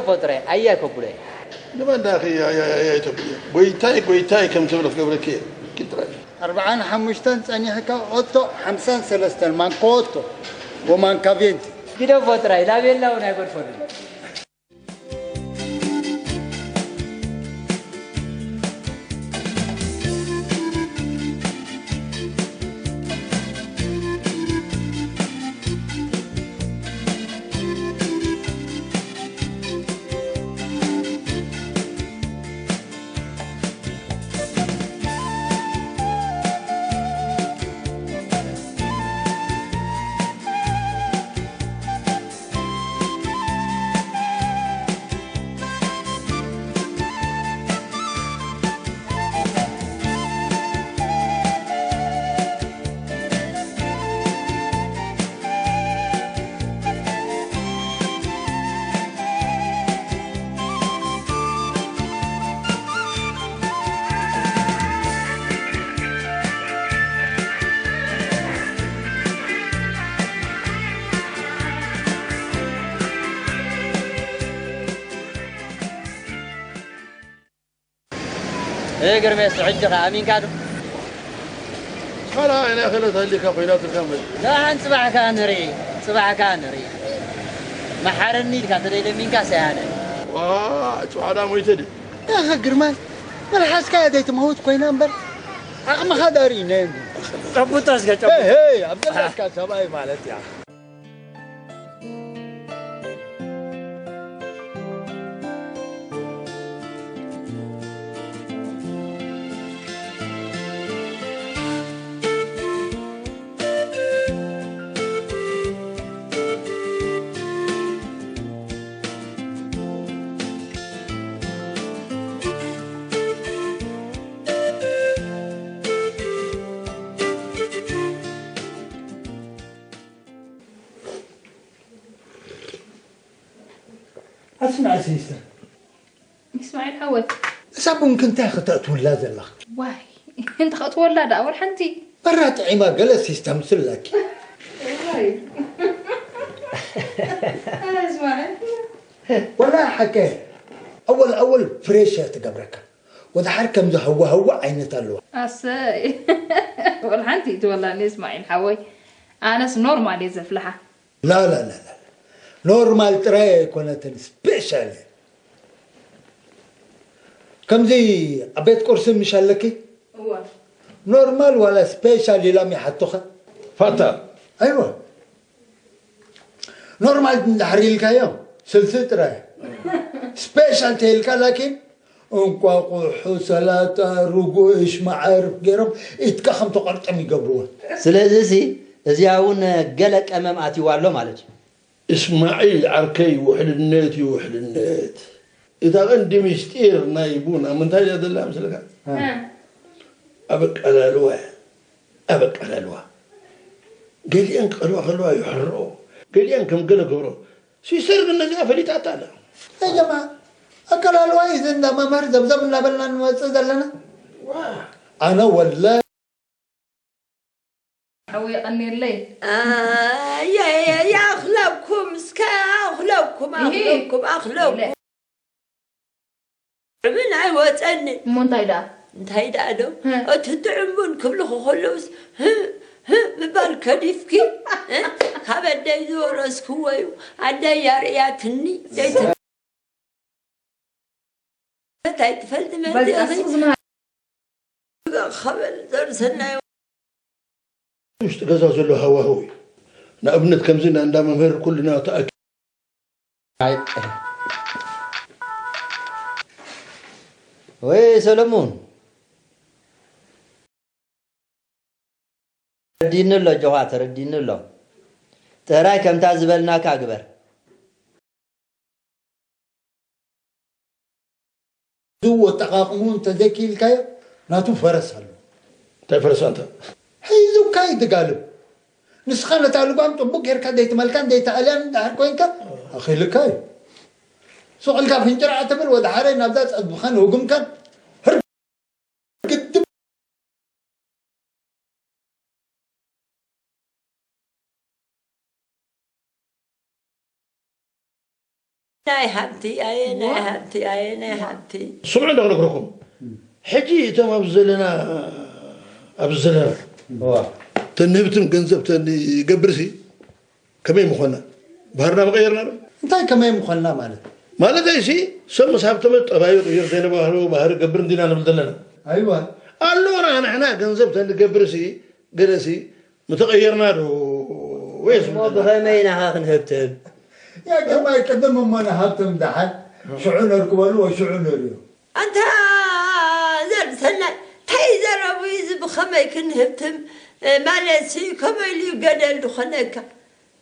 ፎጥረ ኣያ ከብሎ። ንመን ዳኺ ኣያ ኣያ ኢትዮጵያ ጎይታይ ጎይታይ ከም ትብል ክገብረኪ እየ። ኪድ ጥራይ። ኣርብዓን ሓሙሽተን ጸኒሕካ ኦቶ ሓምሳን ሰለስተን ማንካ ኦቶ ወማንካ ቬንቲ። ግደፎ ጥራይ ላቤላ እውን ኣይገድፈሉን። እ፣ ግርሜስ፣ ሕጂ ኸ ኣሚንካ ዶ? ፋራ፣ ኣይና ክእለት ሃሊካ ኮይናትካ መ- ደሓን፣ ጽባሕ ከኣ ንርኢ፣ ጽባሕ ከኣ ንርኢ። መሓረኒ ኢልካ እንተ ደይለሚንካ ሰያነ። ዋ፣ ጭዋዳ ሞይተ ድዩ? ኣኸ ግርማይ፣ መልሓስካ እያ ዘይትመውት ኮይና እምበር፣ ዓቕምኻ ዳርኢና የብሉን። ጨብጦ እስከ፣ ጨብጦ። ሄይ፣ ሄይ፣ ኣብ ዘለካ ሰብኣይ ማለት እያ። ኣስማዕ ሲስተር። እስማዒል ሓወይ። እዛ ቡን ክንታይ ከተእትውላ ዘለኻ? ዋይ፣ እንተ ከእትወላ ደኣ ወላ ሓንቲ። በራ ጥዒማ ገለ ሲስተም ስላኪ። ዋይ። ኣረ እስማዒል። ወላ ሓቀ። ኣወል ኣወል ፍሬሽ እያ ትገብረካ። ወድሓር ከምዚ ህዋ ህዋ ዓይነት ኣለዋ። ኣሰይ። ወላ ሓንቲ ይትወላኒ እስማዒል ሓወይ። ኣነስ ኖርማል እየ ዘፍልሓ። ላ፣ ላ፣ ላ፣ ላ። ኖርማል ጥራይ ኣይኮነትን፣ ስፔሻል እያ። ከምዚ ኣብ ቤት ቁርሲ ምሽ ኣለኪ? እወ። ኖርማል ዋላ ስፔሻል ኢሎም ይሓቱኻ? ፋታ። ኣይወ። ኖርማል እንድሕር ኢልካዮም፣ ስልሲ ጥራይ። ስፔሻል ተይልካ ላኪን፣ እንቋቑሖ፣ ሰላጣ፣ ርጉሽ፣ መዓር ገይሮም ኢድካ ከም ተቖርጠም ይገብርዎ። ስለዚሲ እዚኣ እውን ገለ ቀመም ኣትይዋ ኣሎ ማለት እዩ። እስማዒል ዓርከይ፣ ውሕልነት እዩ፣ ውሕልነት። እታ ቀንዲ ምስጢር ናይ ቡን ኣብ ምንታይ እያ ዘላ መስለካ? እ። ኣብ ኣቀላልዋ እያ። ኣብ ኣቀላልዋ። ገሊአን ክቐልዋ ከለዋ ይሕርኦ፣ ገሊአን ከም ገለ ገብሮ። ሲስተር ግን ነዚኣ ፈሊጣታ ኣላ። ያ ጀማ፣ ኣቀላልዋ እዩ እዚ እንዳ መምህር ዘብዘብ እናበልና እንመጽእ ዘለና። ዋ። ኣነ ወላሂ ሓወይ የቐንየለይ። ኣየ፣ ኣየ፣ ኣኽለኩም፣ እስከ ኣኽለኩም፣ ይሄ ኣኽለኩም፣ ኣኽለኩም። ኢለ። ዕብን ኣይወፀኒ። እሞ እንታይ ደኣ? እንታይ ደኣ ዶ? ህ። እቲ ጥዑም ቡን ክብልኹ ከለውስ፣ ህ፣ ህ ምባል ከዲፍኪ፣ እ? ካብ ኣደይ ዝወረስክዎ እዩ። ኣደይ ኣርእያትኒ። ዘይት-፣ እንታይ ትፈልጢ በቃ መፂእኺ? ሱቕ ዝና- ከበል ዘርሰናይ። ውሽጢ ገዛ ዘሎ ሃዋህው እዩ። ንኣብነት ከምዚ ና እንዳ መምህር ኩልና ተኣኪ- ኣይ፣ ወይ ሰለሙን፣ ተረዲኒ ኣሎ፣ ጆኻ፣ ተረዲኒ ኣሎ። ጥራይ ከምታ ዝበልናካ ግበር። እዚ ኣጠቓቕምኡ እንተዘይክኢልካዮ፣ ናቱ ፈረስ ኣሎ። እንታይ ፈረስ ኣንታ? ሒዙካ እዩ ዝጋልብ። ንስኻ ነታ ልጓም ጥቡቕ ጌርካ ዘይትመልካን ዘይትኣልያን እንድሕር ኮይንካ፣ ኣኺልካ እዩ። ሱቕ ኢልካ ፍንጭራዕ ትብል፣ ወደ ሓረይ ናብዛ ጸድፍኻን ህጉምካን ህር ግድም። ናይ ሃብቲ ኣየ ናይ ሃብቲ ኣየ ናይ ሃብቲ። ስምዑ እንዶ ክነግረኩም። ሕጂ እቶም ኣብዚ ዘለና ኣብዚ ዘለና እዋ። ተንህብትም ገንዘብ ተንገብርሲ ከመይ ምኾና? ባህርና መቐየርና ዶ? እንታይ ከመይ ምኾና ማለት? ማለተይሲ ሰብ ምስ ሃብተመ ጠባዩ ቅይር ዘይነበሃሉ ባህሪ ገብር እንዲና ንብል ዘለና። ኣይዋ። ኣለና ንሕና ገንዘብ ተንገብርሲ ገለሲ ምተቐየርና ዶ? ወይስ እሞ ብኸመይ ኢና ኸ ክንህብትም? ያ ግርማይ ቅድም እሞ ንሃብቶም ደሓን ሽዑ ነርክበሉ ወይ ሽዑ ንርእዮ። ኣንታ ዘርሰናይ እንታይ ዘረቡ እዚ ብኸመይ ክንህብትም ማለት ሲ ከመይ ኢሉ ገደል ዝኾነካ?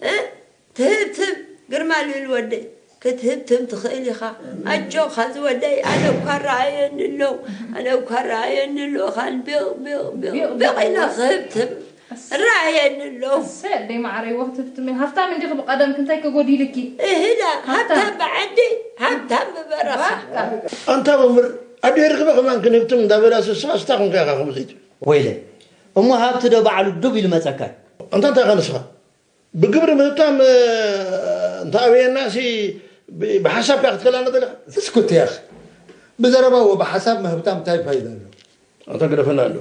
እ? ትህብትም ግርማ ልብል ወደይ ክትህብትም ትኽእል ኢኻ። ኣጆኻ ዝወደይ ኣነ እኳ ረኣየኒ ኣሎ ኣነ እኳ ረኣየኒ ኣሎ ኻን ቢቕ ቢቕ ቢቕ ቢቕ ኢለ ክህብትም ረኣየኒ ኣሎ። እሰይ ኣደይ ማዓረይ ወክትብትም ሃፍታም እንዲኺ ብቐደም ክንታይ ከጎዲልኪ? እህዳ ሃብታም ብዓዲ ሃብታም ብበረኻ። ኣንታ መምህር ኣደይ ርኽበ ከማን ክንህብትም እንዳበላ ስስኻ ስታ ክንካ ኢኻ ከምኡ ዘይትብል። ወይለ እሞ ሃብቲ ዶ ባዕሉ ዱብ ኢሉ መጸካ? ኣንታ እንታይ ኢኻ ንስኻ? ብግብሪ ምህብታም እንተ ኣበየና ሲ ብሓሳብ ካ ክትከላና ዘለኻ? እስኩት ያኽ ብዘረባ ወ ብሓሳብ ምህብታም እንታይ ፋይዳ ኣሎ? ኣታ ግደፈና ኣሎ።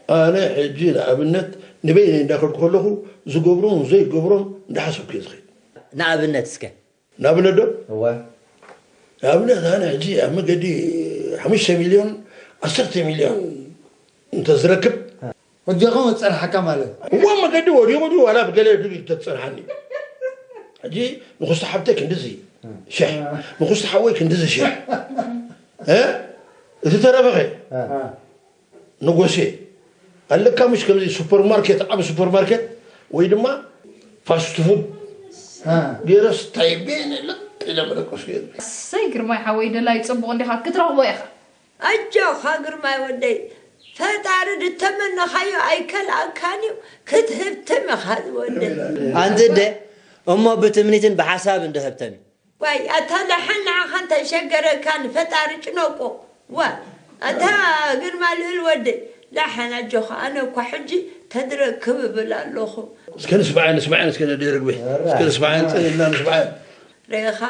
ኣነ ሕጂ ንኣብነት ንበይነይ እንዳኸድኩ ከለኹ ዝገብሮን ዘይገብሮን እንዳሓሰብኩ እየ ዝኸይድ። ንኣብነት እስከ። ንኣብነት ዶ? እወ። ንኣብነት ኣነ ሕጂ ኣብ መገዲ ሓሙሽተ ሚልዮን ዓሰርተ ሚልዮን እንተዝረክብ እዲኹም ዝጸንሓካ ማለት እሞ መገዲ ወዲቑ ድዩ ዋላ ብገለ ድዩ ተትጸንሓኒ? ሕጂ ንኹስቲ ሓብተይ ክንድዚ ሽሕ ንኹስቲ ሓወይ ክንድዚ ሽሕ እ? እቲ ተረፈኸ ንጎሴ ኣለካ ምሽ ከምዚ ሱፐርማርኬት ዓብ ሱፐርማርኬት ወይ ድማ ፋስት ፉድ ገይረስ ታይቤን ለጥ ኢለ መደቀሱ ገይሩ። እሰይ ግርማይ ሓወይ ደላይ ጽቡቕ እንዲኻ ክትረኽቦ ኢኻ። ኣጆኻ ግርማይ ወደይ ፈጣሪ ድተመነኻዮ ኣይከልኣካን እዩ ክትህብትም ኢኻ ዝወደይ። ኣንቲ እደ እሞ ብትምኒትን ብሓሳብ እንዶ ህብተሚ። ዋይ ኣታ ደሓን ንዓኻ እንታይ ሸገረካ ንፈጣሪ ጭነቆ። ዋ ኣታ ግርማ ልእል ወደይ ደሓን ኣጆኻ ኣነ እኳ ሕጂ ተድረክብ እብል ኣለኹ። እስከ ንስምዓን ንስምዓን እስከ ነደይ ርግበይ እስከ ንስምዓን ጸኒና ንስምዓን። ርኢኻ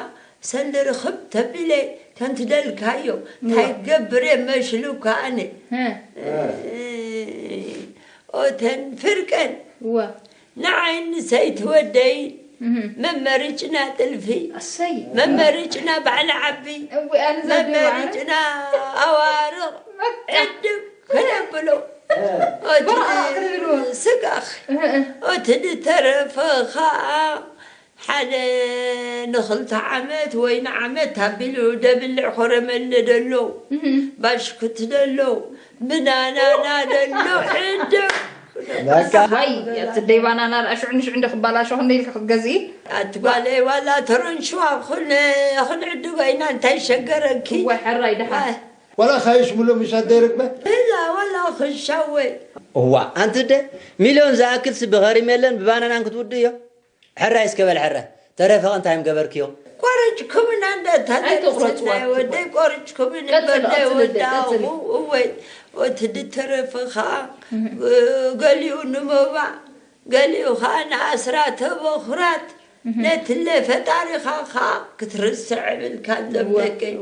ሰንዲ ርኽብ ተቢለ ተንትደልካዮ እንታይ ገብር እየ መሽሉካ ኣነ ኦተን ፍርቀን ንዓይን ንሰይቲ ወደይን መመርጭና ጥልፊ መመርጭና ባዕሊ ዓቢ መመርጭና ኣዋርቕ ዕድም ክነብሎ ስጋኽ እቲ ዝተረፈ ኸዓ ሓደ ንኽልተ ዓመት ወይ ንዓመት ኣቢሉ ደብልዕ ኮረመለ ደሎ ባሽኩት ደሎ ብናናና ደሎ ዕድም ሃይ እቲ ደይ ባናና ርኣ ሽዑ ንሽዑ እንደ ክባላሾ ክንደ ኢልካ ክትገዝኢ ኣቲ ጓለይ ዋላ ተረንሽዋ ኩን ክንዕድጎ ኢና እንታይ ሸገረኪ እወ ሕራይ ድሓን ዋላ ካይሽ ሙሉ ምሻት ደይርግበ እዛ ዋላ ክሻወይ እዋ ኣንቲ ደ ሚልዮን ዝኣክል ስቢ ኸሪም የለን ብባናናን ክትውድእ እዮ ሕራይ እስከ በል ሕራይ ተረፈ እንታይ ምገበርክዮ ቆረጭኩምና እንዳታለቅስናይ ወደይ ቆርጭኩምን እምበር ናይ ወዳእኹ እወይ እቲ ድተረፈ ከዓ ገሊኡ ንመባእ ገሊኡ ከዓ ንኣስራተ በኹራት ነትለ ፈጣሪኻ ከዓ ክትርስዕ እብልካ ደብለቀይ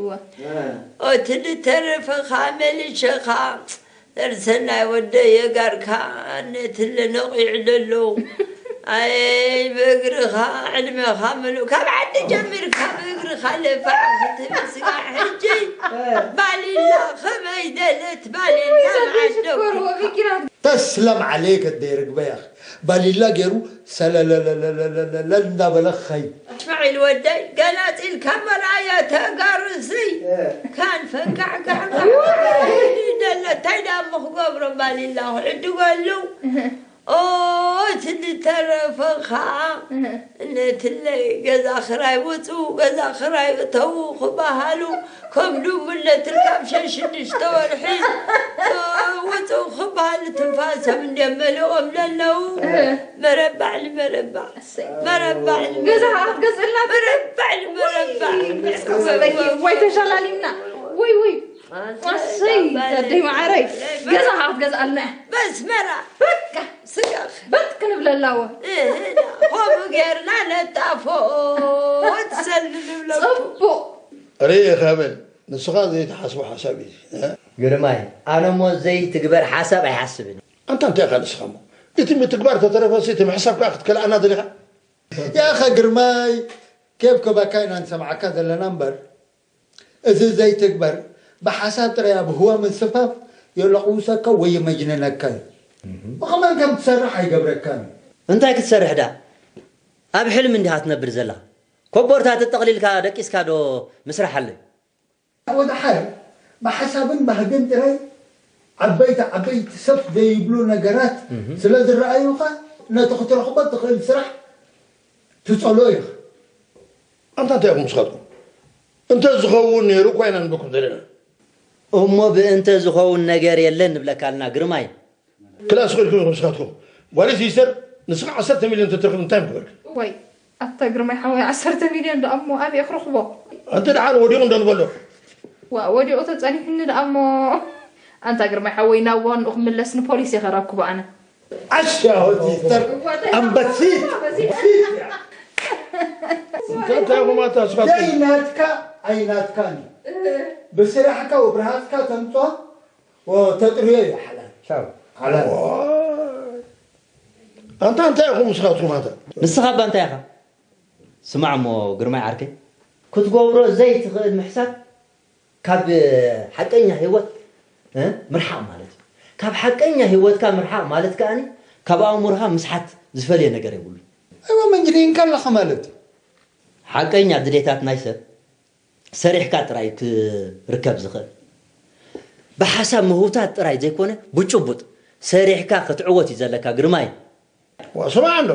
እቲ ድተረፈ ከዓ መሊሸ ከዓ እርሰናይ ወደይ የጋርካ ነትለ ነቒዑ ደሎ ኣይ ብእግርኻ ዕድመኻ ምሉእ ካብ ዓዲ ጀሚርካ ብእግርኻ ለፋዕ ክትብል ስጋዕ ሕጂ ባሊላ ከመይ ደለት ባሊላ ንዓደኩ ተስለም ዓለይክ ደይ ርግበ ያኽ ባሊላ ገይሩ ሰለለለለለለለ እንዳበለ ኸይ እስማዒል ወደይ ገላጺልካ መርኣያ ተጋሩሲ ካን ፈንካዕካዕካ ደለ እንታይ ደኣ እሞ ክገብሮ ባሊላ ክዕድገሉ ኦት ዝተረፈ ኸዓ ነትለይ ገዛ ክራይ ውፁ ገዛ ክራይ እተዉ ክበሃሉ ከም ድንጉነት ርካብ ሸሽ ሽዱሽተ ወርሒ ውፁ ክበሃሉ ትንፋሶም እንደ መሊኦም ለለዉ መረባዕ ንመረባዕ መረባዕ ገዛ ክትገዝእልና መረባዕ ንመረባዕ ወይ ተሸላሊምና ወይ ወይ ኣሰይ ኣደይ መዓረይ ገዛ ክትገዝኣልና በስመራ በቃ ስጋኽ በት ክንብለላዎ ከምኡ ጌርና ነጣፎ ትሰሊ ንብለኩም። ጽቡቕ። ርእየ ከብል ንስኻ ዘይትሓስቦ ሓሳብ እዩ። ግርማይ፣ ኣነሞ ዘይትግበር ሓሳብ ኣይሓስብን። ኣንታ እንታይ ኢኻ ንስኻ እሞ? እቲ ምትግባር ተተረፈሲ እቲ ምሕሳብ ከኣ ክትከልኣና ደሊኻ? ያኸ ግርማይ፣ ኬፍ ከባካ ኢና ንሰምዓካ ዘለና እምበር፣ እዚ ዘይትግበር ብሓሳብ ጥራይ ኣብ ህዋ ምንስፋፍ የለቑውሰካ ወይ የመጅነነካ እዩ። ብኸመን ከም ትሰርሕ ኣይገብረካን እዩ። እንታይ ክትሰርሕ ደኣ? ኣብ ሕልሚ እንዲኻ ትነብር ዘለኻ። ኮቦርታ ተጠቕሊልካ ደቂስካ ዶ ምስራሕ ኣሎ? ወድሓር ብሓሳብን ባህግን ጥራይ ዓበይቲ ዓበይቲ ሰፍ ዘይብሉ ነገራት ስለ ዝረኣዩኻ ነቲ ክትረኽቦ ትኽእል ስራሕ ትጸልኦ ኢኻ። ኣንታ እንታይ ኢኹም ንስኻትኩም? እንተ ዝኸውን ነይሩ እኳ ኢና ንብለኩም ዘለና። እሞ ብእንተ ዝኸውን ነገር የለን ንብለካ ኣለና ግርማይ። ክላስ ኺድኩም ኢኹም ንስኻትኩም። ጓል ሲስተር ንስኻ ዓሰርተ ሚልዮን ተትረኽብ እንታይ ምገበርክ? ዋይ ኣታ ግርማይ ሓወይ ዓሰርተ ሚልዮን ደኣ እሞ ኣበይ ክረኽቦ? ኣንተ ደሓን ወዲቑ እንዶ ንበሎ። ዋእ ወዲቑ ተጸኒሑኒ ደኣ እሞ ኣንታ ግርማይ ሓወይ ናብ ዋንኡ ክምለስ ንፖሊስ እየ ከረክቦ ኣነ። ዓሻ ሆቲስተር ኣንበሲት ፊት እያ። እንታይ ኢኹም ኣታ ንስኻትኩም? ደይ ናትካ ኣይናትካን እዩ። ብስራሕካ ወብርሃትካ ተምፅኦ ተጥርዮ እዩ ሓላል። ሓላል። ኣንታ እንታይ ኢኹም ንስኻትኩም ኣታ? ንስኻ እባ እንታይ ኢኻ? ስማዕ እሞ ግርማይ ዓርከይ፣ ክትገብሮ ዘይትኽእል ምሕሳብ ካብ ሓቀኛ ህይወት ምርሓቕ ማለት እዩ። ካብ ሓቀኛ ህይወትካ ምርሓቕ ማለት ከኣ ካብ ኣእምሮኻ ምስሓት ዝፈልየ ነገር የብሉን። እወ መንጅሪንካ ኣለኻ ማለት እዩ። ሓቀኛ ድሌታት ናይ ሰብ ሰሪሕካ ጥራይ ክርከብ ዝኽእል። ብሓሳብ ምህውታት ጥራይ ዘይኮነ ብጭቡጥ ሰሪሕካ ክትዕወት እዩ ዘለካ ግርማይ። ዋ ስማዕ ኣሎ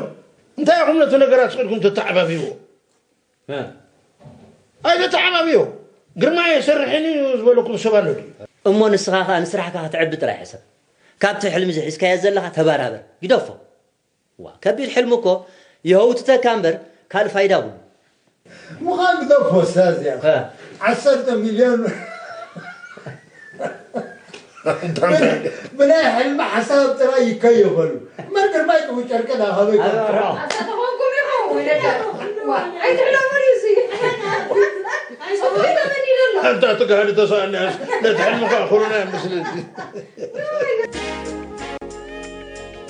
እንታይ ኢኹም ነቲ ነገር ኣስቒድኩም ተተዓባብይዎ? ኣይተተዓባብዮ ግርማይ የሰርሕን እዩ ዝበለኩም ሰብ ኣሎ ድዩ? እሞ ንስኻ ከኣ ንስራሕካ ከተዕቢ ጥራይ ሕሰብ። ካብቲ ሕልሚ እዚ ሒዝካዮ ዘለኻ ተበራበር። ግደፎ። ዋ ከቢድ ሕልሚ እኮ የህውትተካ እምበር ካልእ ፋይዳ የብሉን። ምዃን ግደፎ እስታዝ እያ። ዓሰርተ ሚልዮን ብናይ ሕልሚ ሓሳብ ጥራይ ይከየፈሉ። እምበር ግርማይ ጥቡ ጨርቂ ዳ ካበይ ከምፅኦ? ኣታ ተኾንኩም ኢኹም ወለዳ። ዋ ኣይትሕለሙን እዩ እዚ። ጽቡቕ ተመዲሉ ኣሎ። ኣንታ ትጋህዲ ተሰኣልናስ ነቲ ሕልሚ ከዓ ኩሉና ምስሊ እዚ